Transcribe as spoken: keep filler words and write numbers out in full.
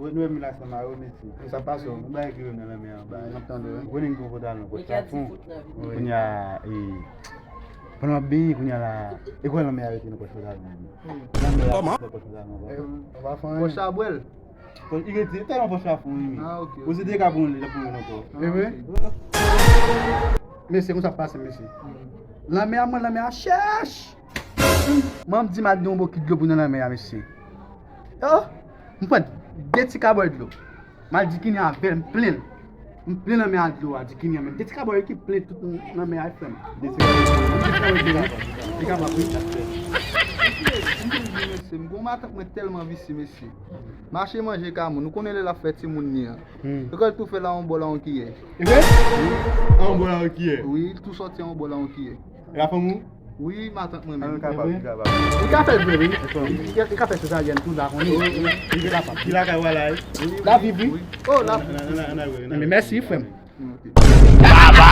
Nou wè m la san mayo, mesye. Sa pase, yon bagay ki yo nan lanmè anba. N ap tande, wi. Ou konnen m gen yon pòtalon, pòt plafon. Kounye a, e, pandan m ap benyen, kounye a la, e kwè lanmè a rete nan pòt pòtalon an. Lanmè a rete nan pòt pòtalon an. Ou pa fè anyen. Pòch la bwè l. Pòch, li rete tèlman pòch la fon, wi. Ah, ok. Ou se te ka pran li, l ap pran li ankò. E vre? Mesye, konsa pase, mesye. Lanmè a, mwen, lanmè a chèch. Mwen, m di m al di yon bokit dlo pou nan lanmè a, mesye. Oh, m pran de ti kabòy dlo. M al di kini avè l, m plen l. M plen lanmè a dlo a, di kini an, men de ti kabòy ki plen tout lanmè a, frè m. De ti kabòy dlo. Li kapab, wi. Mesye, m gon matant mwen tèlman visye, mesye. Mache manje ka moun, ou konnen lè l ap fè timoun li an. Li konn tou fè la yon bò la yon kiyè. E vre? Yon bò la yon kiyè. Wi, li tou sòti yon bò la yon kiyè. E la fanm ou? Wi, matant mwen menm. Li kapab, li kapab. Li ka fè l vre, wi. Li ka, li ka fè sezaryèn tou la, konnen. Li kapab. Ki lakay w a la, wi? Lavi, wi. Oh, lavi. Men mèsi, frè m. Ok.